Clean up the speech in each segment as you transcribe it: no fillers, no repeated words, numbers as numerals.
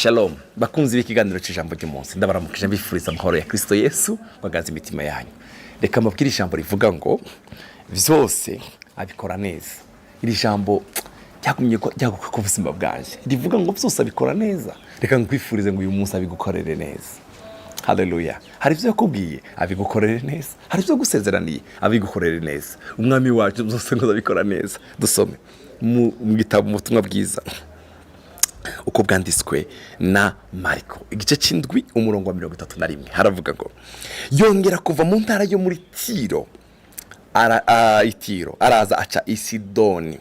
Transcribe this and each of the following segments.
Shalom bakunzi b'ikiganiro cy'ijambo ry'umunsi, ndabaramukije, mbifuriza amahoro ya Kristo Yesu bagaza imitima yanyu. Reka mbabwire ijambo rivuga ngo byose abikora neza. Iri jambo ryagumye ryaguka ku buzima bwanjye, rivuga ngo byose abikora neza. Reka nkwifurize ngo uyu munsi abigukorere neza. Haleluya! Hari ibyo yakubwiye, abigukorere neza. Hari ibyo yagusezeraniye, abigukorere neza. Umwami wacu byose ngo abikora neza. Dusome mu gitabo, mu butumwa bwiza uko bwanditswe na Mariko, igice cy'indwi, umurongo wa 31, haravuga ngo: "Yongera kuva mu ntara yo muri Tiro itiro, araza aca i Sidoni,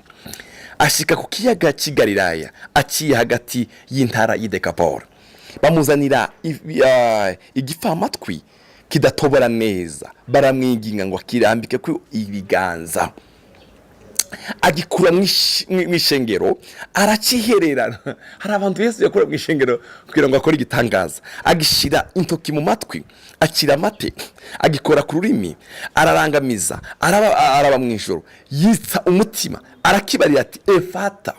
ashika ku kiyaga cy'i Galilaya, aciye hagati y'intara y'i Dekapoli. Bamuzanira igipfamatwi kidatobora neza, baramwinginga ngo akirambike ku ibiganza. Agikura mw'ishengero, aracihererana." Hari abantu Yesu yakura mu ishengero kugira ngo akore igitangaza. "Agishyira intoki mu matwi, akira amate, agikora ku rurimi, ararangamiza, araba mu ijoro, yitsa umutima, arakibarira ati: 'Efata,'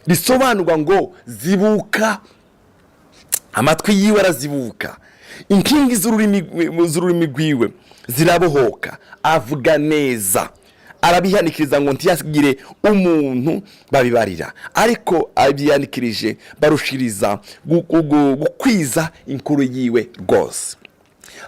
risobanurwa ngo 'Zibuka.' Amatwi yiwe arazibuka, inkingi z'ururimi rwiwe zirabohoka, avuga neza. Arabihanikiriza ngo ntiyagire umuntu babibarira. Ariko abihanikirije barushiriza gukwiza inkuru yiwe rwose.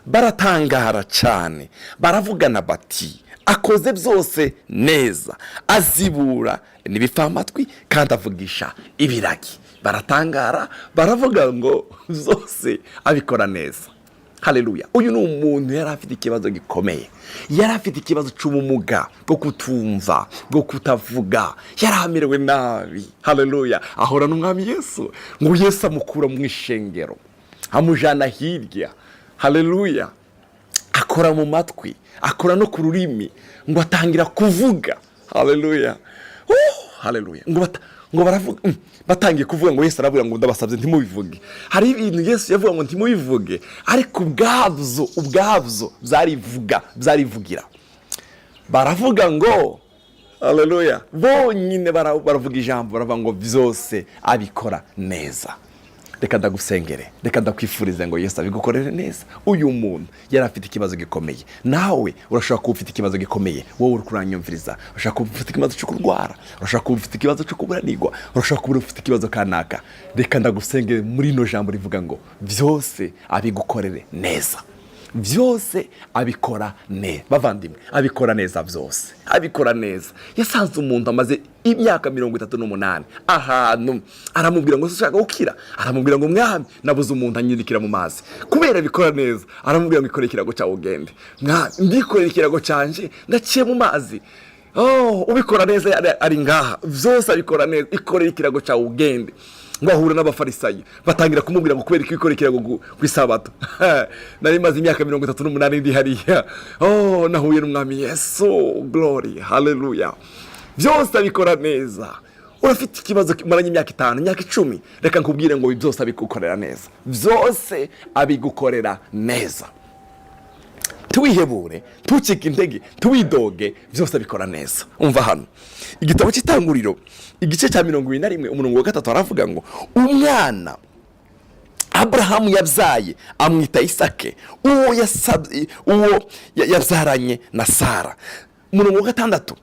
Baratangara cyane, baravugana bati: 'Akoze byose neza, azibura n'ibipfamatwi kandi avugisha ibiragi.' Baratangara, baravuga ngo byose abikora neza." Haleluya! Uyu ni umuntu yari afite ikibazo gikomeye, yari afite ikibazo cy'ubumuga bwo kutumva, bwo kutavuga, yari amerewe nabi. Haleluya! Ahora n'Umwami Yesu, ngo Yesu amukura mu ishengero, amujana hirya. Haleluya! Akora mu matwi, akora no ku rurimi, ngo atangira kuvuga. Haleluya! Haleluya! Ngo baravuga, batangiye kuvuga, ngo Yesu aravuga ngo: "Ndabasabye ntimubivuge." Hari ibintu Yesu yavuga ngo ntimubivuge, ariko ubwabyo byarivuga, byarivugira. Baravuga ngo haleluya, bonyine baravuga ijambo, baravuga ngo byose abikora neza. Reka ndagusengere, reka ndakwifurize ngo Yesu abigukorere neza. Uyu muntu yari afite ikibazo gikomeye. Nawe urashobora kuba ufite ikibazo gikomeye, wowe uri kuranyumviriza. Urashobora kuba ufite ikibazo cyo kurwara, urashobora kuba ufite ikibazo cyo kuburanirwa, urashobora kuba ufite ikibazo kanaka. Reka ndagusengere muri ino jambo rivuga ngo byose abigukorere neza. Byose abikora neza, bavandimwe, abikora neza, byose abikora neza. Yasanze umuntu amaze imyaka 38 ahantu, aramubwira ngo: "Ushaka gukira?" Aramubwira ngo: "Mwami, nabuze umuntu anyirikira mu mazi." Kubera abikora neza, aramubwira ngo: "Ikorere ikirago cyawe ugende." "Mwami, ndikorera ikirago cyanjye, ndaciye mu mazi." Oh, ubikora neza ari ngaha, byose abikora neza. "Ikorere ikirago cyawe ugende." Ngo ahura n'Abafarisayo, batangira kumubwira ngo: "Kubera ko ikora ikirago ku isabato?" "Nari maze imyaka 38 ndi hariya. Oh, nahuye n'Umwami Yesu." Glory, haleluya! Byose abikora neza. Urafite ikibazo umaranye imyaka 5, imyaka 10, reka nkubwire ngo byose abigukorera neza, byose abigukorera neza. Ntiwihebure, ntucike intege, ntiwidoge, byose abikora neza. Umva hano, igitabo cy'Itanguriro, igice cya 21, umurongo wa 3, aravuga ngo: "Umwana Aburahamu yabyaye amwita Isake, uwo yasabye, uwo yabyaranye na Sara." Umurongo wa 6,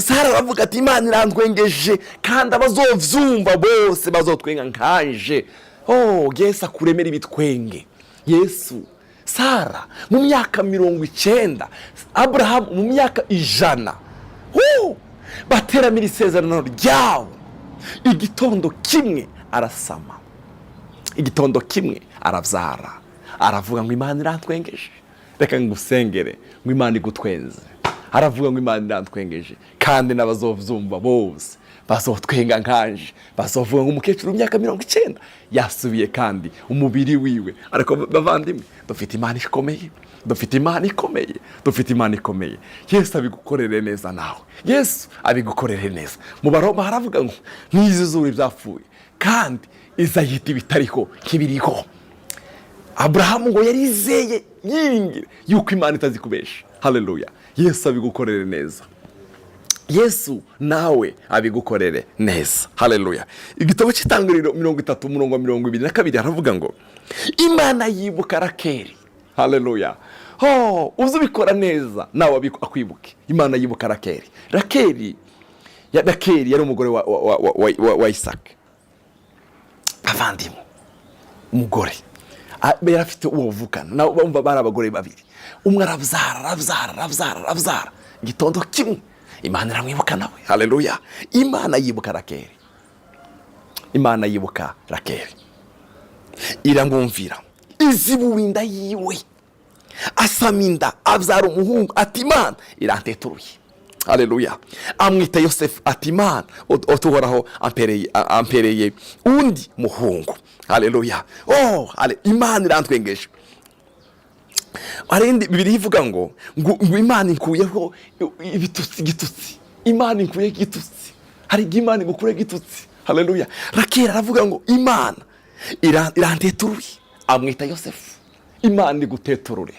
Sara aravuga ati: "Imana irantwengeje, kandi abazovyumva bose bazotwenga nkanje." Oh, Yesu akuremera ibitwenge. Yesu, Sara mu myaka 90, Aburahamu mu myaka 100, oh, bateramira isezerano ryabo. Igitondo kimwe arasama, igitondo kimwe arabyara, aravuga ngo: "Imana irantwengeje." Reka ngusengere ngo Imana igutwenze. Aravuga ngo: "Imana irantwengeje, kandi n'abazovyumva bose bazotwenga nkanje, bazovuga ngo umukecuru w'imyaka 90 yasubiye kandi umubiri wiwe." Ariko bavandimwe, dufite Imana ikomeye, dufite Imana ikomeye, dufite Imana ikomeye. Yesu abigukorere neza nawe, Yesu abigukorere neza. Mu Baroma haravuga ngo ntizizure ibyapfuye, kandi izayita ibitariho nk'ibiriho. Aburahamu ngo yarizeye, yiringira yuko Imana itazi kubesha. Haleluya! Yesu abigukorere neza. Yesu nawe abigukorere neza. Haleluya. Igitabo cy'Itangiriro 30, umurongo wa 22, haravuga ngo Imana yibuka Rakeri. Haleluya. Oh, uzi ubikora neza nawe akwibuke. Imana yibuka Rakeri. Rakeri yari umugore wa Isaka. Abavandimwe, umugore yari afite uwo bavukana nawe, bumva bari abagore babiri. Umwe arabyara, arabyara, arabyara, arabyara. Igitondo kimwe Imana iramwibuka nawe. Haleluya. Imana yibuka Rakeri. Imana yibuka Rakeri, iramwumvira, izibura inda yiwe, asama inda, abyara umuhungu. Ati: "Imana iranteturuye." Haleluya. Amwita Yosefu, ati: "Imana utuhoraho ampereye undi muhungu." Haleluya. Oh, Imana irantwengeje. Hari indi Bibiri ivuga ngo Imana inkuyeho ibitutsi, igitutsi. Imana inkuyeho igitutsi. Hari igihe Imana igukuyeho igitutsi. Haleluya. Rakeri aravuga ngo: "Imana iranteturuye." Amwita Yosefu. Imana iguteturure,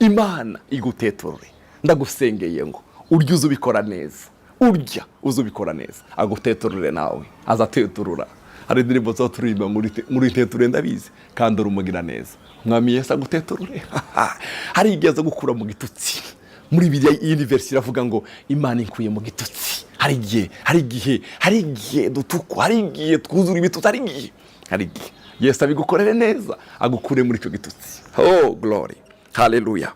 Imana iguteturure. Ndagusengeye ngo urya uzi ubikora neza, urya uzi ubikora neza aguteturure nawe, azateturura. Hari indirimbo zo turirimba muri teturure, ndabizi, kandi uri umugira neza. Umwami Yesu aguteturure. Hari igihe aza gukura mu gitutsi. Muri biriya iyi version iravuga ngo: "Imana inkuye mu gitutsi." Hari igihe, hari igihe, hari igihe dutukwa, hari igihe twuzura ibitutsi, hari igihe Yesu abigukorere neza, agukure muri icyo gitutsi. Oh glory, haleluya.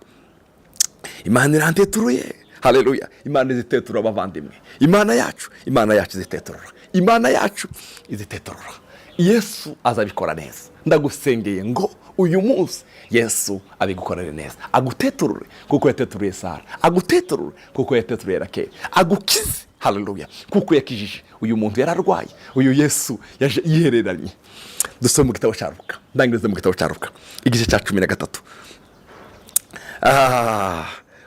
Imana iranteturuye. Haleluya. Imana iziteturura, abavandimwe. Imana yacu, Imana yacu iziteturura, Imana yacu iziteturura. Yesu azabikora neza. Ndagusengeye ngo uyu munsi Yesu abigukorere neza, aguteturure kuko yateturuye Sara, aguteturure kuko yateturuye Rakeli, agukize. Haleluya, kuko yakijije uyu muntu yararwaye. Uyu Yesu yaje yihereranye. Dusome mu gitabo cya Luka. Ndangirize mu gitabo cya Luka, igice cya 13,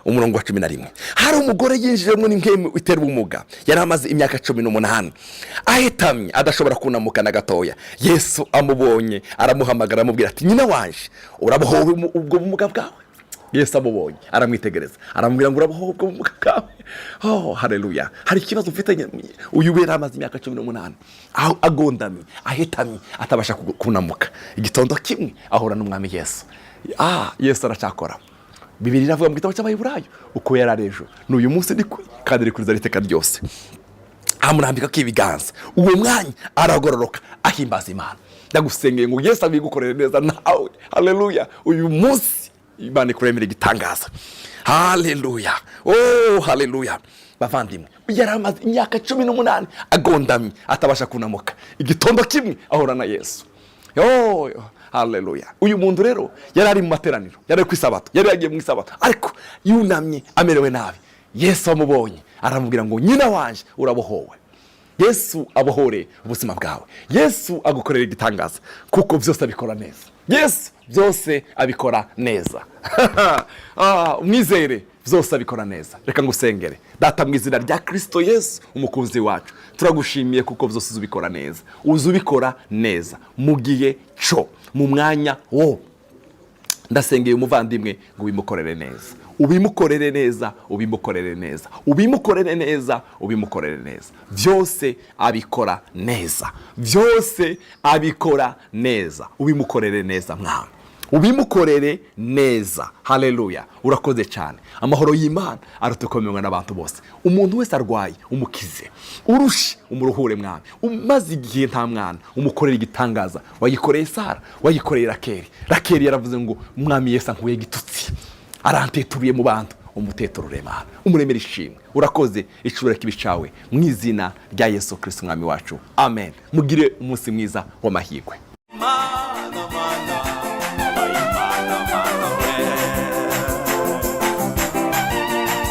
umurongo wa 11. Hari umugore yinjiyemo n'impwemu itera ubumuga, yari amaze imyaka 18 ahetamye, adashobora kunamuka na gatoya. Yesu amubonye aramuhamagara, aramubwira ati: "Nyina wanje, urabohowe ubwo bumuga bwawe." Yesu amubonye aramwitegereza, aramubwira ngo: "Urabohowe ubwo bumuga bwawe." Oh haleluya. Hari ikibazo ufitanye. Uyu yari amaze imyaka 18 aho agondamye, ahetamye, atabasha kunamuka. Igitondo kimwe ahura n'Umwami Yesu. Yesu aracyakora. Bibiri iravuga mu gitabo cy'Abaheburayo: uko yari ari ejo n'uyu munsi ni kuri, kandi rikuriza iteka ryose. Amurambika ko ibiganza, uwo mwanya aragororoka, ahimbaza Imana. Ndagusengeye ngo Yesu abigukorere neza nawe. Haleluya. Uyu munsi Imana ikuremera igitangaza. Haleluya. Oh haleluya. Bavandimwe, yari amaze imyaka 18 agondamye, atabasha kunamuka. Igitondo kimwe ahura na Yesu. Oh haleluya. Uyu muntu rero yari ari mu materaniro, yari ari ku isabato, yari yagiye mu isabato, ariko yunamye, amerewe nabi. Yesu amubonye aramubwira ngo: "Nyina wanje, urabohowe." Yesu abohore ubuzima bwawe. Yesu agukorera igitangaza, kuko byose abikora neza. Yesu byose abikora neza. Umwizere, byose abikora neza. Reka ngusengere. Data, mu izina rya Kirisito Yesu umukunzi wacu, turagushimiye kuko byose uzi ubikora neza, uzi ubikora neza mu gihe cyo mu mwanya wo. Ndasengeye umuvandimwe ngo ubimukorere neza, ubimukorere neza, ubimukorere neza, ubimukorere neza, ubimukorere neza. Byose abikora neza, byose abikora neza. Ubimukorere neza, Mwami, ubimukorere neza. Haleluya. Urakoze cyane. Amahoro y'Imana aratukomewe n'abantu bose. Umuntu wese arwaye umukize, urushe umuruhure. Mwami, umaze igihe nta mwana umukorera igitangaza. Wayikoreye Sara, wayikoreye Rakeri. Rakeri yaravuze ngo: "Umwami Yesu ankuye igitutsi, aranteturiye mu bantu." Umuteturure, Mana, umuremere ishimwe. Urakoze. Icubura kibi cawe mu izina rya Yesu Kirisito umwami wacu, amen. Mugire umunsi mwiza w'amahirwe.